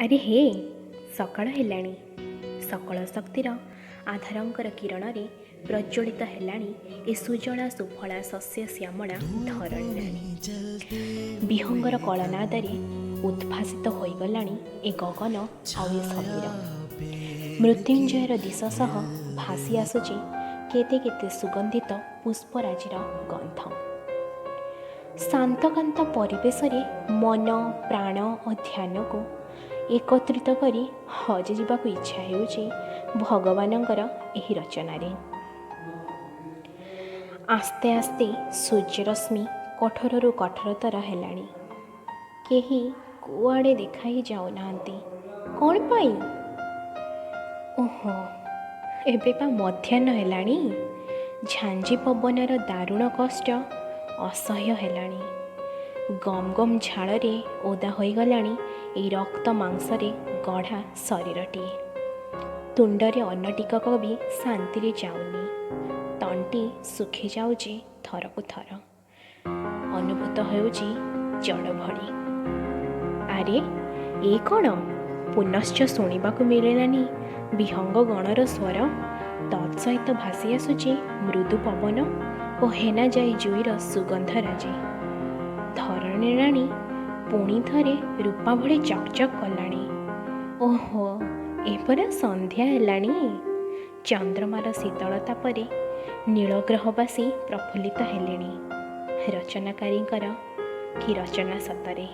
ଆରେ ହେ, ସକାଳ ହେଲାଣି। ସକଳ ଶକ୍ତିର ଆଧାରଙ୍କର କିରଣରେ ପ୍ରଜ୍ୱଳିତ ହେଲାଣି ଏ ସୁଜଳା ସୁଫଳା ଶସ୍ୟ ଶ୍ୟାମଳା ଧରଣୀ ରାଣୀ। ବିହଙ୍ଗର କଳନାଦରେ ଉଦ୍ଭାସିତ ହୋଇଗଲାଣି ଏ ଗଗନ ଆଉ ଏ ସମୀର। ମୃତ୍ୟୁଞ୍ଜୟର ଦିଶ ସହ ଭାସି ଆସୁଛି କେତେ କେତେ ସୁଗନ୍ଧିତ ପୁଷ୍ପରାଜିର ଗନ୍ଧ। ଶାନ୍ତକାନ୍ତ ପରିବେଶରେ ମନ, ପ୍ରାଣ ଓ ଧ୍ୟାନକୁ ଏକତ୍ରିତ କରି ହଜିଯିବାକୁ ଇଚ୍ଛା ହେଉଛି ଭଗବାନଙ୍କର ଏହି ରଚନାରେ। ଆସ୍ତେ ଆସ୍ତେ ସୂର୍ଯ୍ୟରଶ୍ମି କଠୋରରୁ କଠୋରତର ହେଲାଣି। କେହି କୁଆଡ଼େ ଦେଖା ହିଁ ଯାଉନାହାନ୍ତି। କ'ଣ ପାଇଁ? ଓହୋ, ଏବେ ପା ମଧ୍ୟାହ୍ନ ହେଲାଣି। ଝାଞ୍ଜି ପବନର ଦାରୁଣ କଷ୍ଟ ଅସହ୍ୟ ହେଲାଣି। ଗମ୍ ଗମ୍ ଝାଳରେ ଓଦା ହୋଇଗଲାଣି ଏଇ ରକ୍ତ ମାଂସରେ ଗଢ଼ା ଶରୀରଟିଏ। ତୁଣ୍ଡରେ ଅନ୍ନ ଟିକକ ବି ଶାନ୍ତିରେ ଯାଉନି। ତଣ୍ଟି ଶୁଖିଯାଉଛି ଥରକୁ ଥର। ଅନୁଭୂତ ହେଉଛି ଜଡ଼ ଭଳି। ଆରେ, ଏ କ'ଣ? ପୁନଶ୍ଚ ଶୁଣିବାକୁ ମିଳିଲାନି ବିହଙ୍ଗ ଗଣର ସ୍ୱର। ତତ୍ସହିତ ଭାସି ଆସୁଛି ମୃଦୁ ପବନ ଓ ହେନା ଯାଇ ଜୁଇର ସୁଗନ୍ଧ ରାଜି। ଧରଣୀ ରାଣୀ ପୁଣି ଥରେ ରୂପା ଭଳି ଚକଚକ୍ କଲାଣି। ଓହୋ, ଏ ପରା ସନ୍ଧ୍ୟା ହେଲାଣି। ଚନ୍ଦ୍ରମାର ଶୀତଳତା ପରେ ନୀଳଗ୍ରହବାସୀ ପ୍ରଫୁଲ୍ଲିତ ହେଲେଣି। ରଚନାକାରୀଙ୍କର କି ରଚନା ସତରେ!